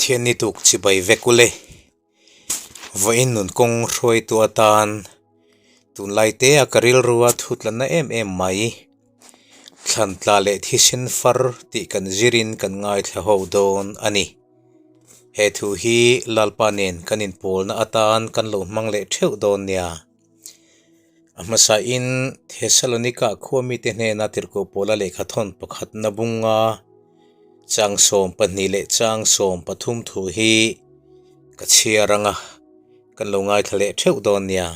Pathianni tuk chibai vek ule. Vawiin nun kawng hruaitu atan tunlai te a ka rilrua thutlanna em em mai. Thlan tla leh thisen far tih kan zirin kan ngaithla ho dawn a ni. He thu hi Lalpa nen kan inpawlna atan kan lo hmang leh theuh dawn nia. A hmasain Thessalonika khua mite hnena tirhkoh pawla lehkha thawn pakhatna bunga chang 12 leh chang 13 thu hi ka chhiar anga kan lo ngaithla leh theuh dawn nia.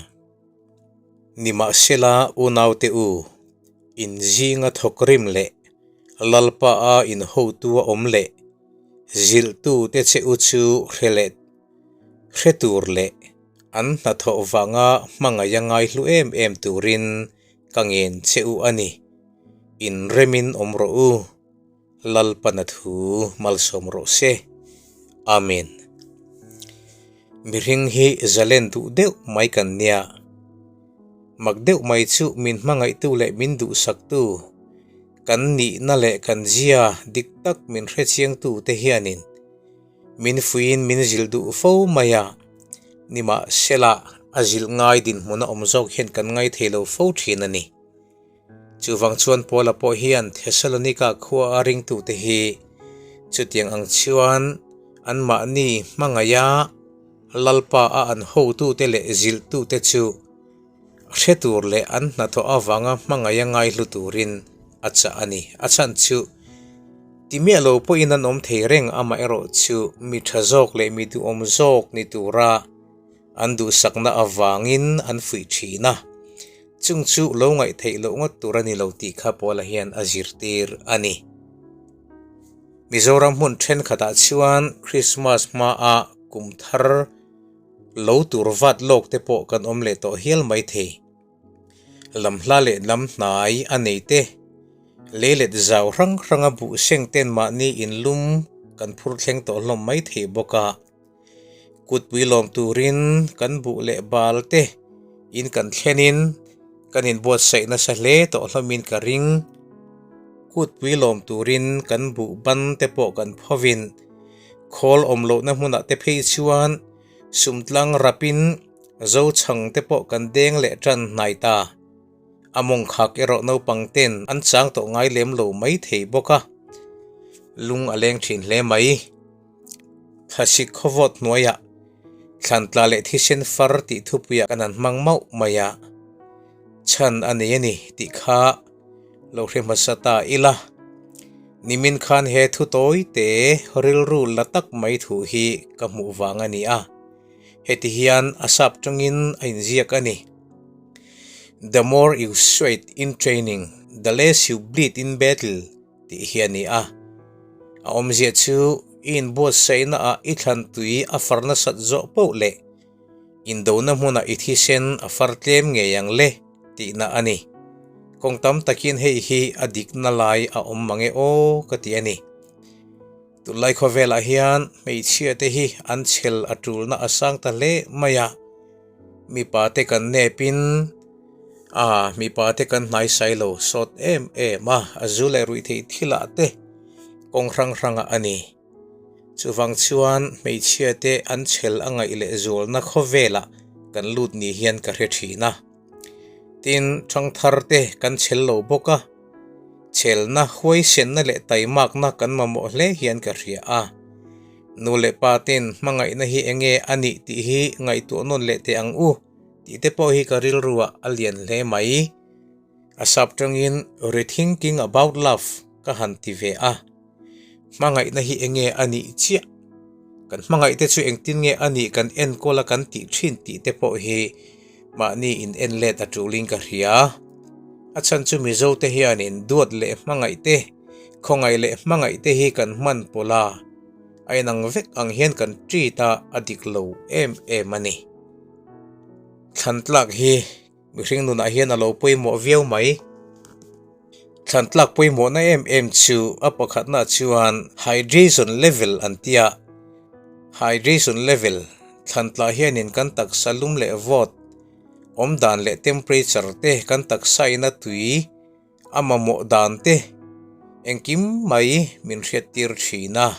Nimahsela unaute u, in zinga thawk rim leh Lalpa a inhotu a awm leh zilhtute che u chu hre leh hre tur leh an hnathawh vanga hmangaih a ngaihlu em em turin ka ngen che u a ni. Inremin awm rawh u, Lalpana thu malsawm rawh se. Amen. Mihring hi zalen duh deuh mai kan nia. Mak deuh mai chu min hmangaihtu leh min duhsaktu, kan nihna leh kan zia dik tak min hrechiangtu te hianin Min fuiin min zilh duh fo mai a, nimahsela a zilh ngai dinhmun a awm zawk hian kan ngai thei lo fo thin a ni. Chuvang chuan Paula pawh hian Thessalonika khua a ringtute hi chutiang ang chuan anmahni hmangaih a, Lalpa a an hotute leh zilhtute chu hre tur leh an hnathawh avanga hmangaih a ngaihlu turin a chah a ni. A chhan chu ti miah lo pawhin an awm thei reng amaherawh chu mi tha zawk leh mi duhawm zawk ni tura an duhsakna avangin an fuih thin a, chung chu lo ngaih theih loh ngawt tur a ni lo tih kha Paula hian a zirtir a ni. Mizoram hmun thenkhatah chuan Krismas hmaa kum thar Lo tur vat lawk te pawh kan awm leh tawh hial mai thei. Lam hla leh lam hnai a nei te, lei let zau hrang hranga buh seng ten mahni inlum kan phur thleng tawh hlawm mai thei bawk a. Kutpui lawm turin kan buh leh bal te in kan thlenin kan inbuatsaih nasa hle tawh hlawmin ka ring. Kutpui lawm turin kan buh ban te pawh kan phovin Khawl awm lohna hmunah te phei chuan sumtlang rapin Zochhang te pawh kan deng leh tan hnai ta. A mawng khak erawh naupang ten an chang tawh ngai lem lo mai thei bawk a, lung a leng thin hle mai. Thlasik khawvawt hnuaiah thlantla leh thisen far tih thupuiah kan han hmang mauh mai a, chhan a nei a ni tih kha Lo hre hmasa ta ila, nimin khan he thu tawi te rilru la tak mai thu hi ka hmuh vang a ni a, heti hian a sap tangin a inziak a ni, The more you sweat in training, the less you bleed in battle tih hi a ni a. A awmzia chu i inbuatsaihna ah i thlan tui a far nasat zawh poh leh indona hmunah i thisen a far tlem ngei ang le. tihna a ni. Kawng tam takin hei hi a dikna lai a awm mang e aw ka ti a ni. Tunlai khawvelah hian hmeichhia te hi an chhel a tulna a sang ta hle mai a, mipa te kan nepin a mipa te kan hnaisai lo sawt em em a, a zu leh ruih theih thilah te kawng hrang hrangah a ni. Chuvang chuan hmeichhia te an chhel a ngaih leh zualna khawvelah kan lut ni hian ka hre thin a. Tin, thangthar te kan chhel lo bawk a, chhelna, huaisenna leh taimakna kan mamawh hle hian ka hria a. Nu leh pa ten hmangaihna hi enge a nih tih hi ngaihtuah nawn leh teh ang u tih te pawh hi ka rilruah a lian hle mai. A sap tangin Rethinking about love ka han ti ve a. Hmangaihna hi enge a nih chiah? Kan hmangaihte chu engtin nge a nih kan enkawl a kan tih thin tih te pawh hi mahni in en let a tulin ka hria. A chhan chu Mizo te hianin duat leh hmangaih te, khawngaih leh hmangaih te hi kan hman pawlh a, a inang vek ang hian kan treat a, a dik lo em em a ni. Thlan tlak hi. Mihring nunah hian a lo pawimawh viau mai. Thlan tlak pawimawhna em em chu a pakhatna chuan hydration level an ti a. Hydration level thlan tlah hianin kan taksa lum leh vawt awm dan leh temperature te kan taksa ina tui a mamawh dan te engkim mai min hriattir thin a.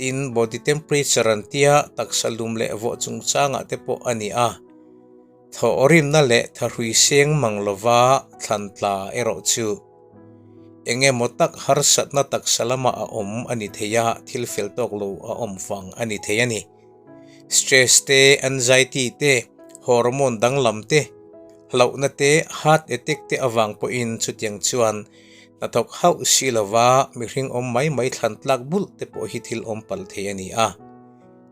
Tin, body temperature an tia taksa lum leh vawh chungchangah te pawh a ni a. Thawhrimna leh thahrui seng mang lova thlan tla erawh chu eng emaw tak harsatna taksa lamah a awm a ni thei a, thil fel tawk lo a awm vang a ni thei a ni. Stress te, anxiety te, hormone danglam te, hlauhna te, heart attack te avang pawhin chutiang chuan hnathawk hauh si lova mihring awm mai mai thlan tlak bulh te pawh hi thil awm palh thei a ni a.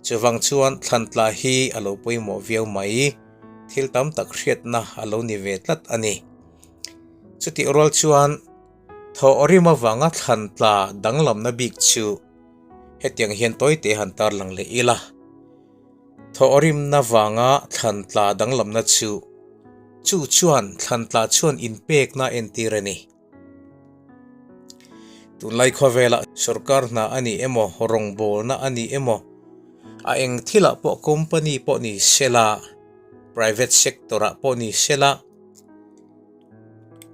Chuvang chuan thlan tla hi a lo pawimawh viau mai, thil tam tak hriatna a lo ni ve tlat a ni. Chutih rual chuan thawh rim avanga thlan tla danglamna bik chu hetiang hian tawite han tarlang leh ila. Thawh rimna vanga thlan tla danglamna chu chu chuan thlan tla chuan inpekna entir a ni. Tunlai khawvelah sorkar hna a ni emaw, rawngbawlna a ni emaw, a eng thilah pawh company pawh ni sela, private sector ah pawh ni sela,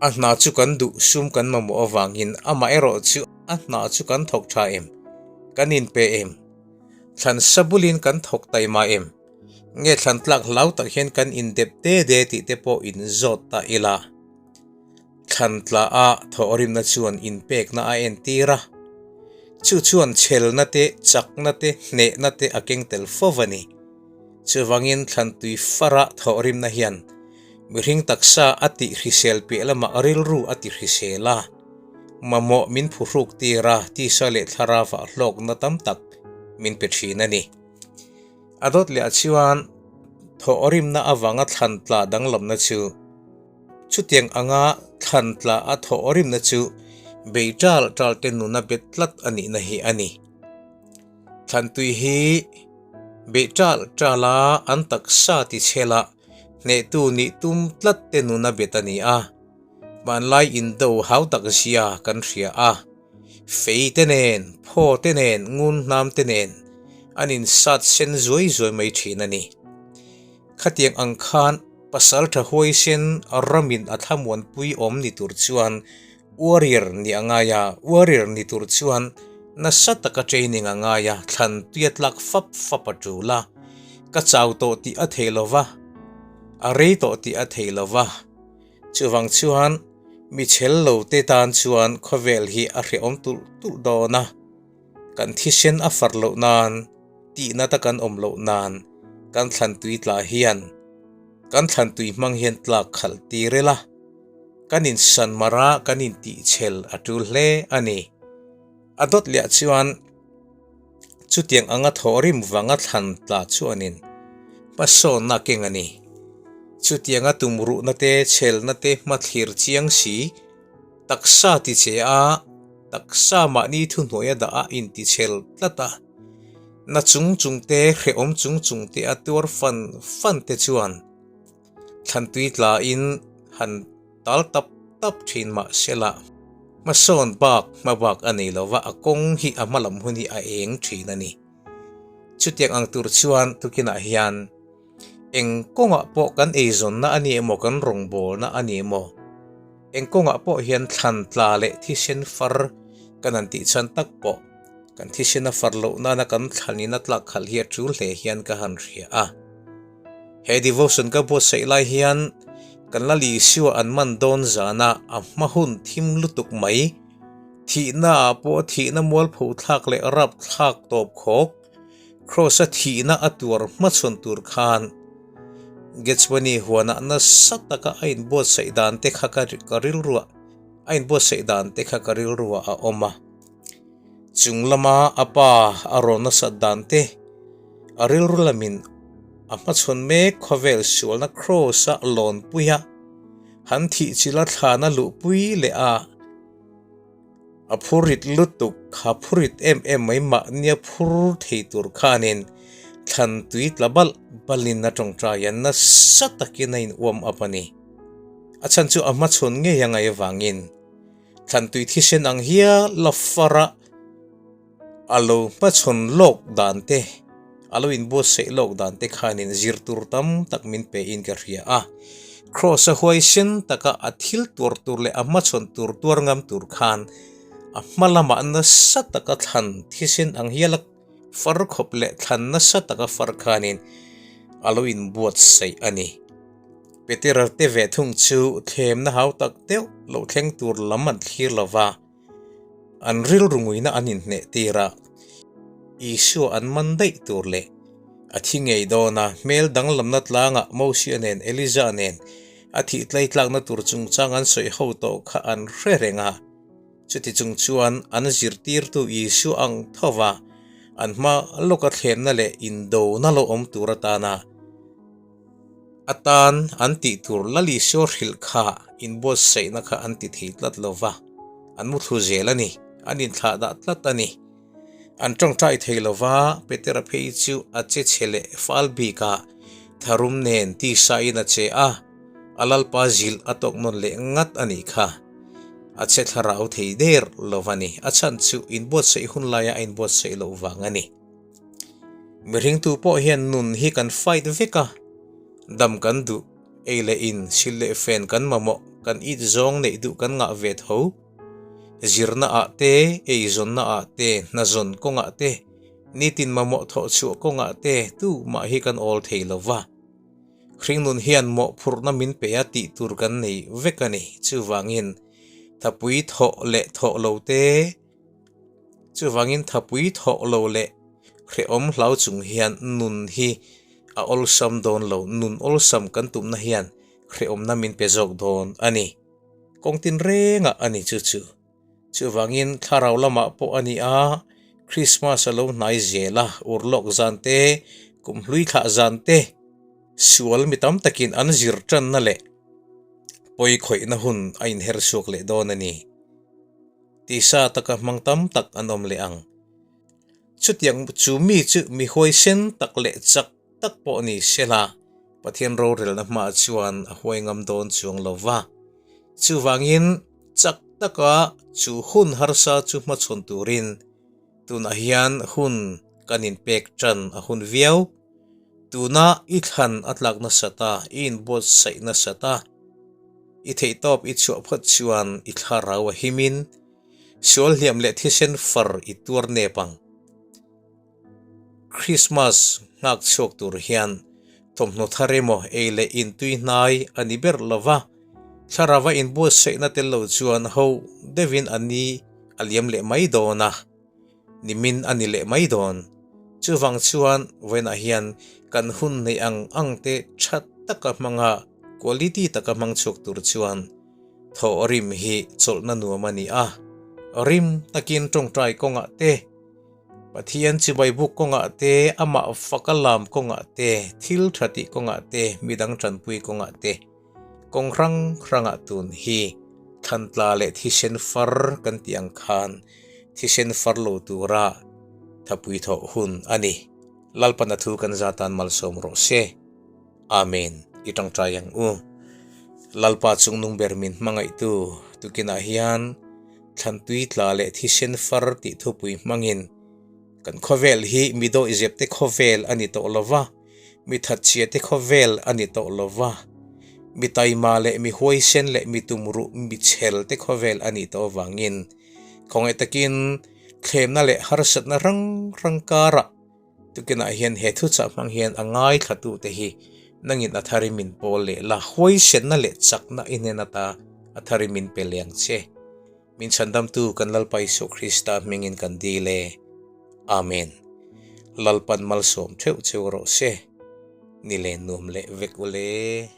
a hna chu kan duh sum kan mamawh avangin amaherawh chu a hna chu kan thawk tha em, kan inpe em, thlan sa bulin kan thawk taima em, nge thlan tlak hlau tak hian kan indep de de tih te pawh inzawt ta ila. Thlan tla a thawhrimna chuan inpekna a entir a, chu chuan chhelna te, chakna te, hnehna te a keng tel fo a ni. Chuvangin thlan tui fara thawhrimna hian mihring taksa a tih hrisel piah lamah rilru a ti hrisel a, mamawh min phuhruk tir a, tisa leh thlarava hlawkna tam tak min pe thin a ni. A dawt leh ah chuan thawhrimna avanga thlan tla danglamna chu Chutiang anga thlan tla a thawh rimna chu bei ṭal ṭal te nuna bet tlat a nihna hi a ni. Thlantui hi bei ṭal ṭal a an taksa ti chhela hnehtu nih tum tlat te nuna bet a ni a. Hmanlai indo hau tak zia kan hria a. Fei te nen, phaw te nen, ngun hnam te nen an insat sen zuai zuai mai ṭhin a ni. Khatiang ang khan pasal tha huaisen ramin a thlamuanpui awm ni tur chuan warrior nih a ngai a, warrior ni tur chuan nasa taka training a ngai a, thlan tui a tlak fap fap a tul a, ka chau tawh tih a thei lo va, a rei tawh tih a thei lo va, chuvang chuan mi chhel lo te tan chuan khawvel hi a hrehawm tulh tulh dawn a. Kan thisen a far loh nan, tihna ta kan awm loh nan kan thlan tui tla hian kan thlan tui hmang hian tlak khalh tir ila, kan insan mar a, kan intihchhel a tul hle a ni. A dawt leh ah chuan chutiang anga thawhrim vanga thlan tla chuanin hmasawnna a keng a ni. Chutianga tumruhna te, chhelna te hmathlir chiang si, Taksa ti che a, taksa mahni thuhnuaia dah a intichhel tlat a, na chung chung te, hrehawm chung chung te a tuar fan fan te chuan thlantui tlain han tal tap tap thin mah sela hmasawn bak hma bak a nei lova a kawng hi a hma lam hun hi a eng thin a ni. Chutiang ang tur chuan tukinah hian. Eng kawngah pawh kan eizawnna a ni emaw kan rawngbawlna a ni emaw, eng kawngah pawh hian thlan tla leh thisen far kan han tih chhan tak pawh kan thisen a far loh nana kan thlanin a tlak khalh hi a tul hle hian ka han hria a. He devotion ka buatsaih lai hian kan la Isua an man dawn zana a hma hun thim lutuk mai, thihna ah pawh thihna mualpho thlak leh rap thlak tawp khawk, Kraws-a thihna a tuar hmachhawn tur khan Gethsemane huanah nasa taka a inbuatsaih dan te kha ka rilruah a inbuatsaih dan te kha ka rilruah a awm a. Chung lama a pa a rawn nasat dan te, a rilru lamin a hmachhawn mek khawvel sualna Kraws-a lawnpuia han thih chilh a thlana luhpui leh a, A phurit lutuk, kha phurit em em mai mahnia phur thei tur khanin thlan tui tla balh balhin a tawngtai a, nasa takin a in uam up a ni. A chhan chu a hmachhawn ngei a ngaih avangin thlan tui thisen ang hial la far a, A lo hmachhawn lawk dan te, a lo inbuatsaih lawk dan te khanin zir tur tam tak min pe in ka hria a. Kraws a huaisen taka a thil tuar tur leh a hmachhawn tur tuar ngam tur khan a hma lamah nasa taka thlan thisen ang hial a far khawp leh thlan nasa taka far khanin a lo inbuatsaih a ni. Petera te ve thung chu thlemna hau tak deuh lo thleng tur lam an thlir lo va, an rilru nguina an inhneh tir a, Isua an man daih tur leh a thi ngei dawn a, hmel danglamna tlangah Mosia nen Eliza nen a thih tlaitlakna tur chungchang an sawi ho tawh kha an hre reng a. Chuti chung chuan an zirtirtu Isua ang tho va, an hma lawka thlemna leh indona lo awm tur atana atan an tih tur Lal Isua hrilh kha inbuatsaihna kha an ti thei tlat lo va, an muthlu zel a ni, an inthlahdah tlat a ni. An tawngtai thei lo va, Petera phei chu a che chhe leh fal bik a, tharum nen tisain a che a, a Lalpa zilh a tawk nawn leh ngat a nih kha. A che thlarau thei der lo va ni, a chhan chu inbuatsaih hun laia a inbuatsaih loh vang a ni. Mihringtu pawh hian nun hi kan fight vek a, dam kan duh, ei leh in, sil leh fen kan mamawh, kan it zawng neih duh kan ngah ve tho. Zirna ah te, eizawnna ah te, hnazawn kawngah te, nitin mamawh thawh chhuah kawngah te tumah hi kan awl thei lo va. Hringnun hian mawhphurhna min pe a tih tur kan nei vek a ni. Chuvangin thapui thawh leh thawh lo te, chuvangin thapui thawh lo leh hrehawm hlau chung hian nun hi a awlsam dawn lo. Nun awlsam kan tumna hian hrehawmna min pe zawk dawn a ni. Kawng tinrengah a ni chu chu. Chuvangin thlarau lamah pawh a ni a, Krismas a lo hnai zel a, urlawk zan te, kumhlui thlah zan te, sual mi tam takin an zir tanna leh pawi khawihna hun a inher chhuak leh dawn a ni. Tisa taka hmang tam tak an awm leh ang. Chutiang chu mi chu mi huaisen tak leh chak tak pawh ni sela, Pathian rorelna hmaah chuan a huai ngam dawn chuang lo va. Chuvangin chak taka chu hun harsa chu hmachhawn turin tunah hian hun kan inpek tan a hun viau. Tuna i thlan a tlak nasat a, i inbuatsaih nasat a, i theihtawp i chhuah phawt chuan i thlarau a himin sual hliam leh thisen far i tuar nep ang. Krismas nghak chhuak tur hian thawmhnaw thar emaw ei leh intui hnai a ni ber lo va, thlarava inbuatsaihna tel lo chuan ho deuhin a ni a liam leh mai dawn a, nimin a ni leh mai dawn. Chuvang chuan vawiinah hian kan hun neih ang ang te tha taka hmanga quality taka hmang chhuak tur chuan thawh rim hi chawlhna nuam a ni a, rim takin tawngtai kawngah te, Pathian chibai buk kawngah te, amah faka lam kawngah te, thil tha tih kawngah te, midang tanpui kawngah te, kawng hrang hrangah tun hi thlantla leh thisen far kan tih ang khan thisen far lo tura thapui thawh hun a ni. Lalpan a thu kan za tan malsawm rawh se. Amen. I tangtai ang u. Lalpa chungnung ber min hmangaihtu tukinah hian thlantui tla leh thisen far tih thupui hmangin kan khawvel hi mi dawihzep te khawvel a ni tawh lo va, mi thatchhia te khawvel a ni tawh lo va, mi taima leh mi huaisen leh mi tumruh mi chhel te khawvel a nih tawh avangin khawngaih takin thlemna leh harsatna hrang hrang karah Tukinah hian he thuchah hmang hian a ngaithlatute hi nangin a thari min pawl leh la, huaisenna leh chakna i hnen ata a thari min pe leh ang che. Min chhandamtu kan Lalpa Isua Krista hmingin kan dil e. Amen. Lalpan malsawm theuh cheu rawh se. Ni leh nuam leh vek ule.